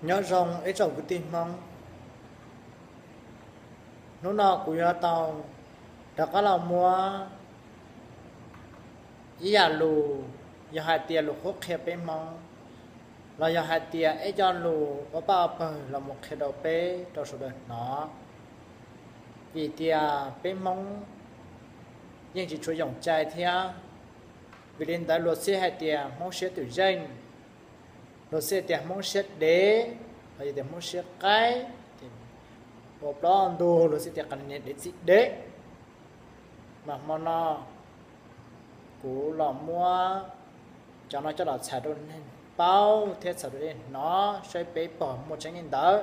Nyob zoo ib tsoom kwv tij Hmoob, hnub no kuv yuav tau rov qab los muab ib yam lus, yog hais tias lus qhuab qhia peb Hmoob, los yog hais tias ib co lus ua paj ua pawg los mus qhia rau peb rau sawv daws hnov. Vim tias peb Hmoob yeej tsis tshua yoom cai thiab, vim li ntawd luag xij hais tias Hmoob siab twm zeej, luag xij tias Hmoob siab dev, los yog tias Hmoob siab qaib, ua plaub ntug luag xij tias qas niag dev txij dev. Mas hmo no kuv los muab cov no coj los txhais rau nej paub thiab txhais rau nej hnov saib peb pom muaj tseeb li ntawd.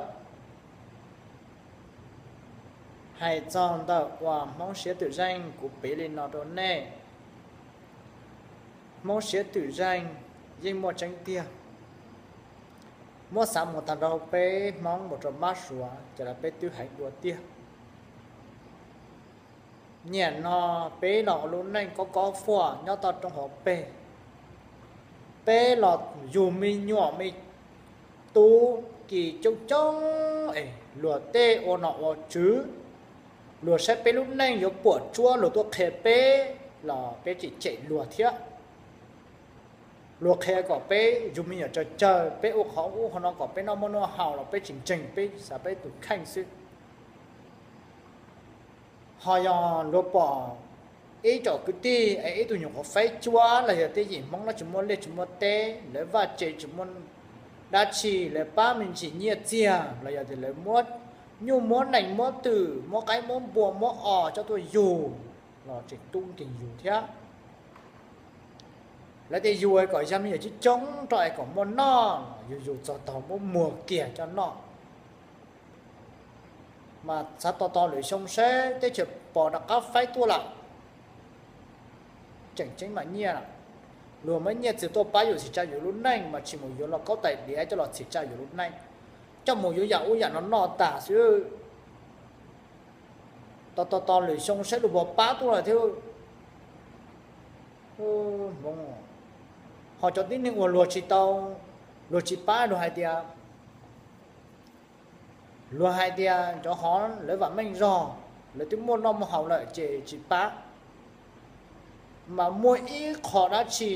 Hais txog ntawm uas Hmoob siab twm zeej kuv piv li no rau nej. Hmoob siab twm zeej yeej muaj tseeb tiag. Muab xav mus tag nrho peb Hmoob mus rau Mab Suav ces los peb twb heev dua tiag. Niaj no peb los ua lub neej kob kob fuaj nyob toj roob hauv pes. Peb los yug me nyuam me tub kis coob coob es luag tej ua nom ua tswv, luag saib peb lub neej yuav puam tsuab luag tuaj qhia peb los peb tseem cem luag thiab. Luag qhia kom peb yug me nyuam tsawg tsawg, peb ua qhov ub qhov no kom peb noj muaj noj haus los peb tsis ntseeg, peb xav peb tus kheej xwb. Ho yog luag pom ib tsoom kwv tij es ib tug nyuam qhuav faib cuab los yog tej yim Hmoob lawv tsis muaj liaj tsis muaj teb, lawv vaj tse tsis muaj dab tsi, lawv pab me ntsis nyiaj txiag los yog tias lawv muab nyuj muab nees muab twm muab qaib muab npua muab os coj tuaj yug los tseem tub nkeeg yus thiab. Lawv tias yus kom yog me nyuam coob coob rau es kom muaj noj, yus yus txog tau muab muag kiag coj noj. Mas xav tos tos lwm xyoo seb teb chaws pos rov qab faib tuaj lawm, tseem ceeb mas nyiaj lawm. Luag muab nyiaj txiag tuaj pab yus txhim tsa yus lub neej mas tsis mus yuav los kaub tais diav coj los txhim tsa yus lub neej, coj mus yuav yam ub yam no noj tas xwb. Tos tos tos lwm xyoo saib luag puas pab tuaj lawm thiab. Hmoob, ho cov tib neeg uas luag tsis tau, luag tsis pab luag hais tias, luag hais tias cov hov lawv vam meej zog, lawv twb muaj noj muaj haus lawm ces tsis pab. Mas muaj ib qho dab tsi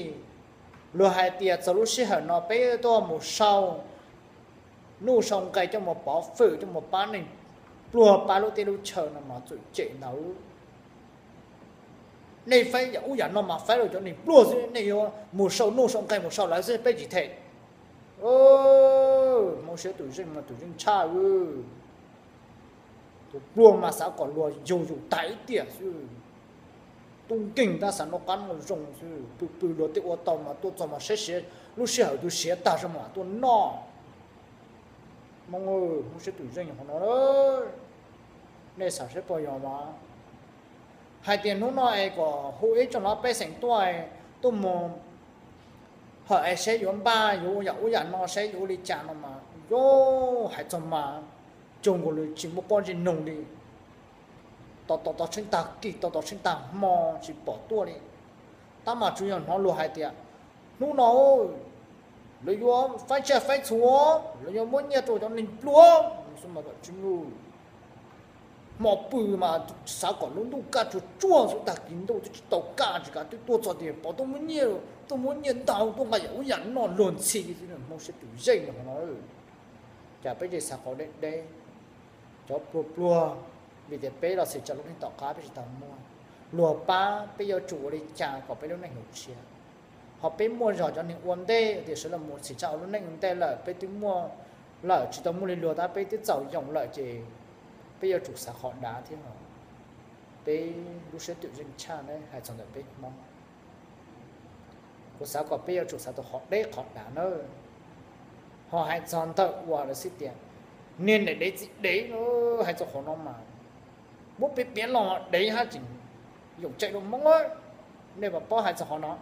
luag hais tias txog lub sij hawm no peb tuaj mus sau nuj sau nqe coj mus pov fwm coj mus pab neeg pluag pab lub teb lub chaw no mas txawm cem ntawd. Nej faib yam ub yam no mas faib rau cov neeg pluag xwb, nej yuav mus sau nuj sau nqe mus sau lawv xwb peb tsis them. Hmoob siab twm zeej mas twm zeej tshaj. Tus pluag mas xav kom luag yug yus tag ib tiam xwb. Tub nkeeg tab xav noj qab noj zoo xwb, pw pw luag tej ua tau mas tuaj txog mas saib siav, lub sij hawm tus siav tag zog mas tuaj noj. Hmoob, Hmoob siab twm zeej qhov no, nej xav saib puas yog mas. Hais tias hnub no es kom hu ib tsoom no pej xeem tuaj, tuaj mus hawm es saib yuav npaj yuav ua yam ub yam no saib yuav ua li cas no mas yog hais txog mas cuag nkaus li tsis muaj pob ntseg noog li. Tos tos tos tsheej tag kis, tos tos tsheej tag hmo tsis pom tuaj li. Tab mas tsuas yog hnov luag hais tias hnub no lawv yuav faib tsiaj faib txhu, lawv yuav muab nyiaj rau cov neeg pluag. Hmo pw mas xav kom lub ntuj kaj tsuag tsuag xwb, tag kis ntuj twb tsis tau kaj tsis kav twb tuaj txog tias pom tuaj muab nyiaj, tuaj muab nyiaj ntau tuaj nqa yam ub yam no luag ntxhi. Hmoob siab twm zeej no, cas peb tsis xav qhov deb deb, cov pluag pluag, vim tias peb los txhim tsa lub neej tom qab peb tsis tau muaj, luag pab peb yuav tsum ua li cas kom peb lub neej yuav tshiab. Ho peb muaj zog cov neeg ua ntej tias sawv los mus txhim tsa ua lub neej ua ntej lawm, peb twb muaj lawm tsis tau muaj li luag tab peb twb txaus yoos lawm ces peb yuav tsum xav qhov dav thiab. Peb lub siab twm zeej tshaj ne hais txog ntawm peb Hmoob. Kuv xav kom peb yuav tsum xav tau qhov deb qhov dav na. Ho hais txog ntawm uas lawv xij tias niag niam dev txiv dev, hais txog qhov no mas muab piav piav los dev haj tseem yoom cai dua Hmoob. Nej puas paub hais txog qhov no,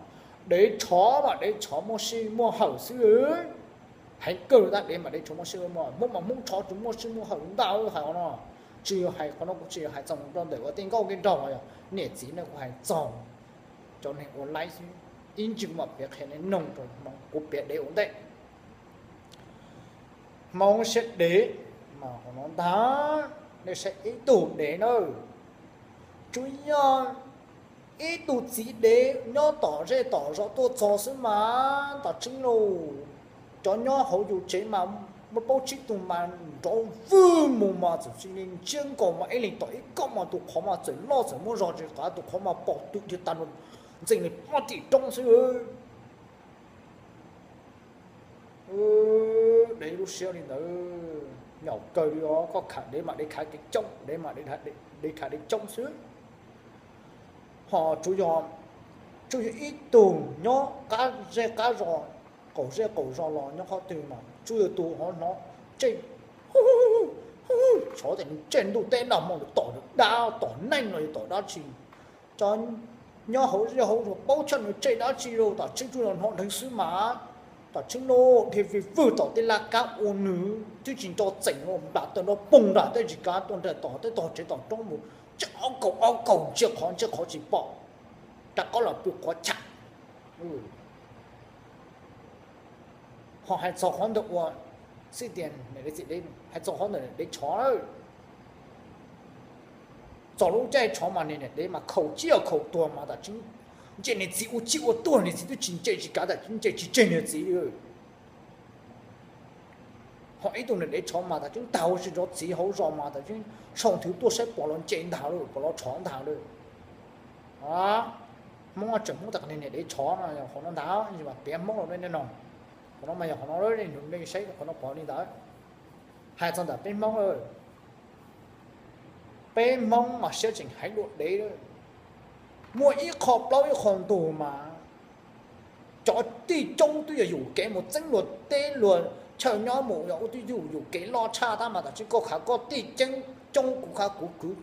dev tshov mas dev tshov muaj sij muaj hawm xwb. Heev kawg tab dev mas dev tshov muaj sij muaj hawm, Hmoob mas Hmoob tshov tsis muaj sij muaj hawm ntag hais qhov no. Tsis yog hais qhov no kuv tsis yog hais txog rau ntawm ua tej nkauj tej nraug, niam txiv no kuv hais txog cov neeg ua laib xwb. Ib ntsis kuv mam piav qhia nej mloog rau Hmoob, kuv piav dev ua ntej. Hmoob siab dev mas qhov no ntag, nej saib ib tug dev na, tsuas yog ib tug txiv dev nyob tom zej tom zos tuaj txog xwb mas tam tseeb lauj, cov nyob hauv yus tsev mas muaj plaub tsib tug mas nrov vwg mus mas txawm tsis li ntsiab nkaus mas ib leeg tom ib koj mas tus qhov mas txawm loj txawm muaj zog tsis qab tus qhov mas pom twm dhia tag nrho ntxees li pob tim roob xwb. Dev lub siab li ntawd, nyaum kawg li os, koj khav dev mas dev khav kev coob, dev mas dev khav dev coob xwb. Ho tsuas yog, tsuas yog ib tug nyob qab zej qab zos, qaum zej qaum zos los nyob qhov twg mas tsuas yog tus ho hnov tsej, tsov tias nws tsej ntuj teb nroj hmo tom dab tom neeg los yog tom dab tsi, cov nyob hauv zej hauv zos paub tshaj nws tsej dab tsi los tam tseeb tsuas yog hnov dheev xwb mas tam tseeb lauj, dhia vwg vwg tom tej laj kab ua nws twb tsis nco txeem los npam taws nrov poog nram tej tsis kav tuaj nraim tom tej tog tsev tom roob mus, tsej ob kaug ob kaug ntsia qhov ntsia qhov tsis pom, rov qab los pw qhov chaw. Ho hais txog qhov ntawd ua, xij tias hais txog qhov ntawm dev tshov, txog lub caij tshov mas niam dev mas khaus tsiaj khaus tuag mas tam tseeb, ntshe niag txiv ua tsiaj ua tuag niag txiv twb tsis ntse tsis kav tam tseeb ntshe tsis tseg niag txiv li. Ho ib tug niam dev tshov mas tam tseeb tag ua si nrov txiv hauv zos mas tam tseeb sau nthwv tuaj saib pom los ntse ntag lawm, pom los tshov ntag lawm. Hmoob tseem Hmoob tas niag niam dev tshov no yog qhov no ntag, mas piav Hmoob los nej no, qhov no mas yog qhov no, nej saib qhov no pom li ntawd. Hais txog ntawm peb Hmoob, peb Hmoob mas siab tseem heev dua dev. Muaj ib qho plaub ib qho ntug mas cov tij coob twb yog yus kev mus txeeb luag teb luag chaw nyob mus yog ua twb yog yus kev loj tshaj tab mas tam tseeb koj khav koj tij coob kuv khav kuv kwv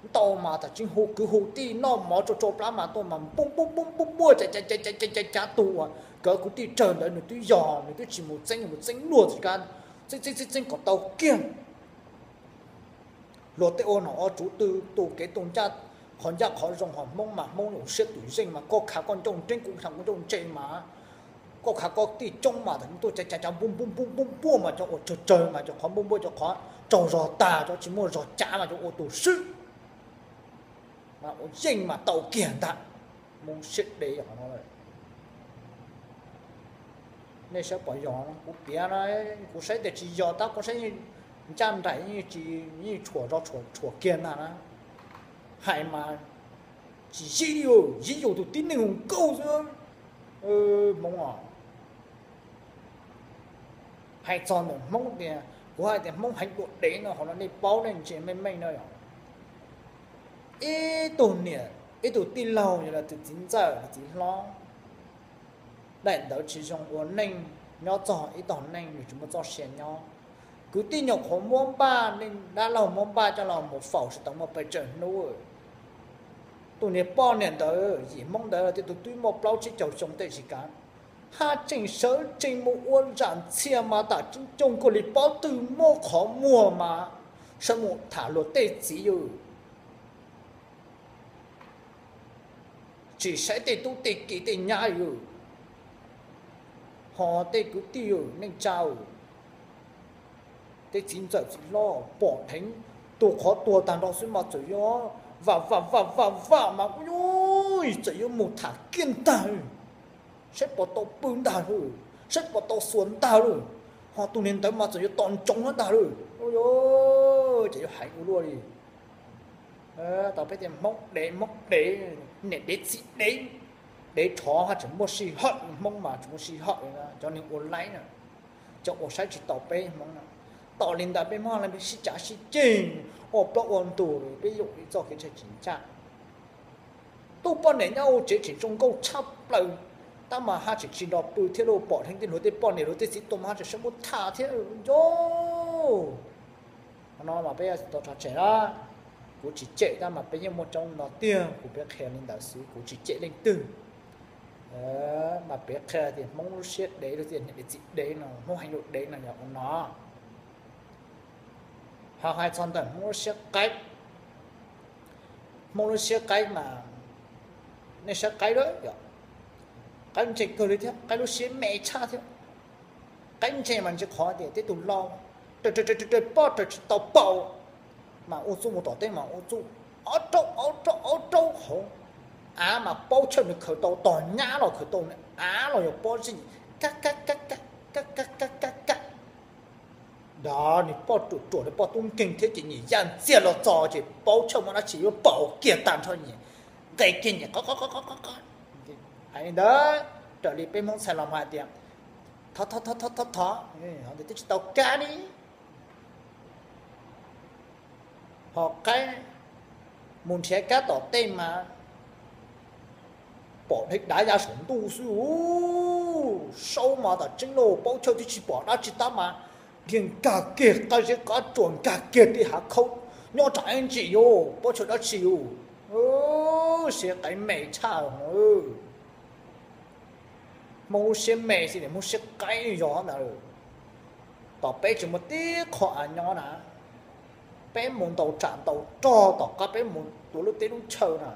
ntau mas tam tseeb hu kwv hu tij noj mov tsau tsau plab mas tuaj mas npuaj npuaj npuaj npuaj cav cav cav tus uas kawg kuv tij tsawg ntawd nws twb yog nws twb tsis mus txeeb mus txeeb luag tsis kav, txeeb txeeb txeeb txeeb kom tau kiag. Luag tej ua nom ua tswv twg tu kev tu ncaj, qhov ncaj qhov zoo ho Hmoob mas Hmoob yus siab tus zeej mas koj khav koj ncauj nreeb kuv khav kuv ncauj ntse mas, koj khav koj tij coob mas tam tuaj cav cav cav npuaj npuaj npuaj npuaj mas cov ua tsawg tsawg mas cov qhov npuaj npuaj cov qhov tsaug zog tag cov tsis muaj zog cav mas cov ua tus swb mas ua yeej mas tau kiag ntag. Hmoob siab dev qhov no. Nej saib pom yog kuv piav na, kuv saib tias tsis yog tab kuv saib ncaj nraim yeej tsis, yeej tshuam zog tshuam kiag ntag na. Hais mas tsis yig li, yig yus tus tib neeg hu nkauj xwb. Hmoob os, hais txog ntawm Hmoob tias kuv hais tias Hmoob heev dua dev no qhov no nej paub nej ntsia meej meej no yog ib tug niam ib tug tij laug yog los tus txiv ntxawm los txiv hlob, daim ntawd tsis zoo ua neej, nyob txog ib tog neej nws tsis muaj txoj sia nyob. Kwv tij nyuam qhuav muab npaj, dab laug muab npaj coj los mus faus tsis tau muaj pes tsawg hnub. Tus niag poj niam ntawd yim Hmoob ntawd tias tus twb muaj plaub tsib caug xyoo tej tsis kav, haj tseem sawv tsees mus ua zam txhia mas tam tseeb coj nkaus li pob tw muaj qhov muag mas sawv mus tham luag tej txiv yws. Tsis saib tej tub tej ki tej nyab yws, ho tej kwv tij yws neej tsa, tej txiv ntxawm txiv hlob pom dheev, tus qhov tuag tag nrho xwb mas txawm yuav vam vam vam vam vam mas ua txawm yuav mus tham kiag ntag, saib puas tau pw ntag lauj, saib puas tau xuas ntag lauj, ho tus niag ntawd mas txawm yuav tos ntsoov ntag lauj. Ces yuav hais ua luaj li. Tau peb tias Hmoob dev, Hmoob dev, niam dev txiv dev, dev tshov haj tseem muaj sij hawm, Hmoob mas tseem muaj sij hawm, cov neeg ua laib na, cov uas saib tsis taus peb Hmoob na. Tau li ntawd peb Hmoob sib cav sib ceg, ua plaub ua ntug, peb yuav ua ib txoj kev ntshai tsis ncaj. Tus poj niam nyob hauv tsev tseem zoo nkauj tshaj plaws, tab mas haj tseem tsis nrog pw thiab lauj, pom dheev tej luag tej poj niam luag tej txiv tuaj mas haj tseem sawv muab tham thiab nco. Qhov no mas peb yuav tau tso tseg na. Kuv tsis cem tab mas peb yeej muaj coob no tiag, kuv peb qhia li ntawd xwb, kuv tsis cem leej twg. Mas peb qhia tias Hmoob lub siab dev, lub tias niam dev txiv dev no, Hmoob heev lub dev no yog ua no. Ho hais txog ntawm Hmoob lub siab qaib, Hmoob lub siab qaib mas, nej saib qaib lawm yom, qaib ntse kawg li thiab, qaib lub siab me tshaj thiab. Qaib ntse mas ntse qhov tias tej tus laus, Raws poj raws tsis tau paub, mas ua txuj mus tom teb mas ua txuj ob raub ob raub ob raub hauv av mas Paub Chawj nws khaws tau, tos nyab los khaws tau, nws av los yog pob zeb, kab kab kab kab kab kab kab kab kab. Nrog nws poj ruam ruam nws poj tub nkeeg thiab ces nyias yaj ntxiag los txog ces Paub Chawj muaj dab tsi yuav paum kiag tag nrho nyias, nqe kiag nyias qo qo qo qo qo. Hais li ntawd, raws li peb Hmoob txhais los hais tias, thov thov thov thov thov, twb tsis tau kab li. Ho qaib mus nrhiav kab tom tej mas pom dheev dav ya saum ntuj xwb. Saub mas tam tseeb lauj, Paub Chawj twb tsis pom dab tsi tab mas nkiag nkag kiag qab zeb qab tsuas, nkag kiag tej hav khaub nyob rau ib ntsis yus, Paub Chawj dab tsi yus. Siab qaib me tshaj. Hmoob lub siab me xwb, Hmoob siab qaib yog ntawd. Tom peb tsis muaj tib qho av nyob na, peb mus ntaus tsam ntaus rog tom qab peb mus tua lub teb lub chaw na.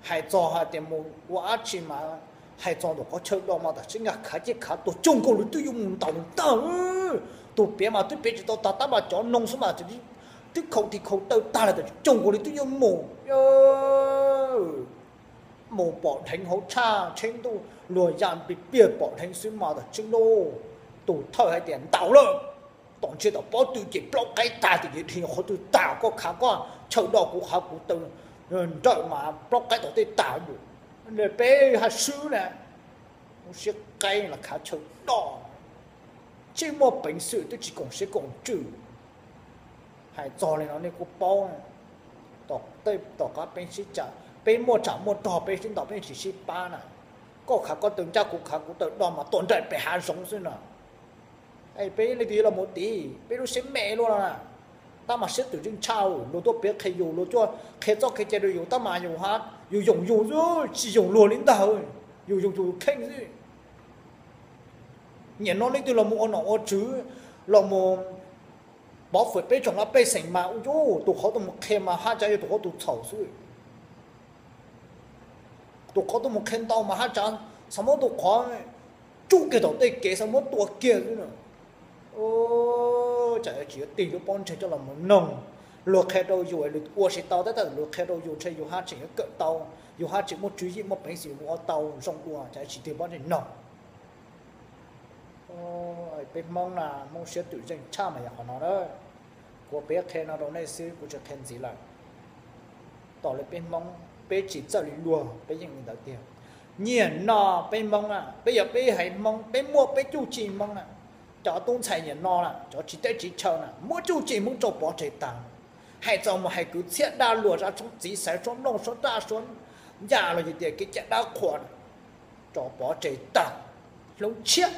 Hais txog hais tias mus ua dab tsi mas hais txog ntawm qhov chaw do mas tam sim nkag khav ciaj khav tuag, coob nkaus li twb yuav mus ntaus ntag. Tus piav mas twb piav tsis tau tag tab mas cov noog xwb mas twb khaus tis khaus taw tag lawm, coob nkaus li twb yuav mus. Mus pom dheev hauv tshaj tsheb ntuj, luag ya npi piag pom dheev xwb mas tam tseeb lauj. Tus thawj hais tias ntaus lawm, tom ntshe tom pob tw ces plaub qaib tag, tim ces dhia qhov twg tag, koj khav koj chaw do, kuv khav kuv taw nrawm mas plaub qaib tom tej tag. Peb haj swb na, lub siab qaib los khav chaw do, tsis muaj peev xwm twb tsis koom siab koom ntsws. Hais txog li no nej kuj paub, tom qab peb sib, peb muaj tsam muaj rog peb sib ntaus peb tsis sib pab na. Koj khav koj taw ncaj kuv khav kuv taw do mas tuaj nraim pem hav zoov xwb no. Peb leej twg yuav los mus tid, peb lub siab me luaj no na. Tab mas siab twm zeej tshaj, luag tuaj piav qhia yus, luag tuaj qhia txoj qhia cai rau yus tab mas yus yoom yus xwb, tsis yoom luag li ntag. Yus yoom yus kheej xwb. Nim no leej twg los mus ua nom ua tswv, los mus pov fwm peb tsoom laj pej xeem mas ua yus tus qhov tuaj mus qhia mas haj tseem yog tus qhov tus txhaum xwb. Tus qhov tuaj mus qhia ntau mas haj tseem xav muab tus qhov tsuj kiag tom tej kev, xav muab tua kiag xwb na. Tsam tsis yuav tig lub pob ntseg coj los mus noog, luag qhia rau yus es luag ua tsis tau tab sis luag qhia rau yus ntshe yus haj tseem yuav kawm tau, yus haj tseem muaj tswv yim muaj peev xwm mus ua tau zoo dua, tsam tsis tig pob ntseg noog. Peb Hmoob na, Hmoob siab twm zeej tshaj mas yog qhov no na. Kuv piav qhia no rau nej xwb, kuv tsis qhia ntxiv lawm. Tom li peb Hmoob, peb tsis txawj li luag peb yeej li ntawd tiag. Nim no peb Hmoob na, peb yog peb haiv Hmoob, peb muaj peb cuj ci Hmoob na. Cov tub ntxhais nim no na, cov tsis teb tsis chaw na, muab cuj ci Hmoob tso pov tseg tag. Hais txog mus hais kwv txhiaj dab luag, zaj tshoob txiv xaiv suab nplooj suab raj suab ncaj los yog tias kev cai dab qhuas, tso pov tseg tag. Hloov tshiab,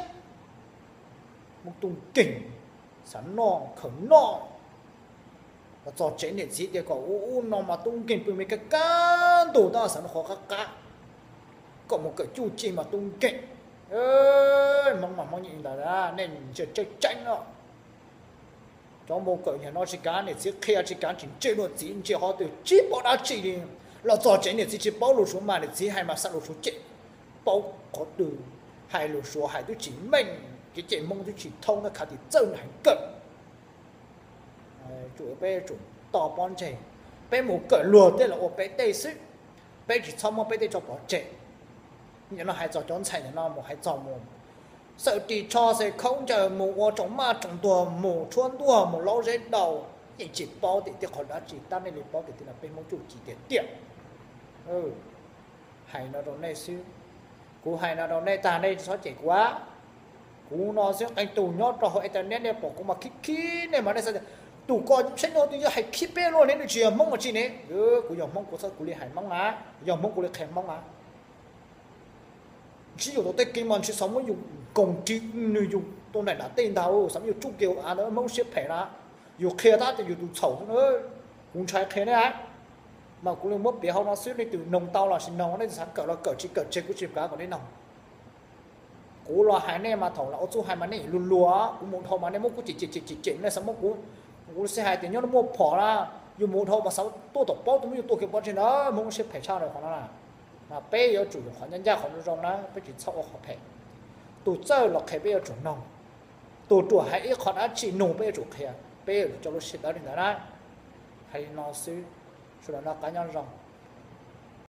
Hmoob tub nkeeg, xav noj khaws noj. Los txog tsev niam txiv tias kom ua ub no mas tub nkeeg pw me kab kab ntug tab xav noj qhov qab qab. Kom mus kawm cuj ci mas tub nkeeg. Hmoob mas Hmoob yeej li ntawd, nej ntsia tseeb tseeb os. Cov mus kawm nim no tsis kav niam txiv qhia, tsis kav tsis ntse luag txiv ntsia qhov twg tsis paub dab tsi li. Los txog tsev niam txiv tsis paub lus Suav mas niam txiv hais mas xav lus Suav cem, paub qhov twg hais lus Suav hais twb tsis meej, kev cai Hmoob twb tsis thoob, khav tim txawj heev kawg. Peb yuav tsum to pob ntseg, peb mus kawm luag tej los ua peb tej xwb, peb tsis txhob muab peb tej tso pov tseg. Nim no hais txog cov ntxhais nim no mus hais txog mus xawm ris tsho xes khaub ncaws mus ua tsoom maj tsoom tuag mus tshuab ntuag mus laub zeb daus, yeej tsis paub tias tib qhov dab tsi, tab nej li paub tias tib no peb Hmoob cuj ci tiag tiag. Hais no rau nej xwb, kuv hais no rau nej tag nej tsis txhob cem kuv. Kuv no xwb qee tus nyob rau hauv internet nej pom kuv mas khib khib nej mas nej xav tias tus ko tsheb no twb yog hais khib peb luaj ne, nws tsis yog Hmoob mas tsis ne. Kuv yog Hmoob kuv txhob kuv li hais Hmoob na, yog Hmoob kuv li qhia Hmoob na. Ntsib yus tau tej kev mas ntshe xav muab yus nkoos ris nws yus tua nraim nram tej ntag, xav muab yus tsuj kiag av ntawd, Hmoob siab phem na. Yus qhia tab tias yus tus txhaum xwb na. Kuv ntshai qhia nej, mas kuv li muab piav hauv no xwb, leej twg noog tau los sis noog, leej twg xav kawm los kawm, tsis kawm tseg kuv tsis kav kom nej noog. Kuv los hais nej mas thaum los ua txuj hais mas nej luag luag, kuv mus dhau mas nej muab kuv cem cem cem cem cem, nej xav muab kuv, kuv xav hais tias nyob muaj phom na, yus mus dhau mas xav tuaj tom pob twg muab yus tua kiag pov tseg ntag, Hmoob siab phem tshaj li qhov no na. Mas peb yuav tsum yog qhov ncaj ncaj qhov zoo zoo na, peb tsis txhob ua qhov phem. Tus txawj los qhia peb yuav tsum noog, Tus ruam hais ib qho dab tsi nug peb yuav tsum qhia, peb yuav tsum coj lub sij hawm li ntawd na. Hais li no xwb, sawv daws noj qab nyob zoo.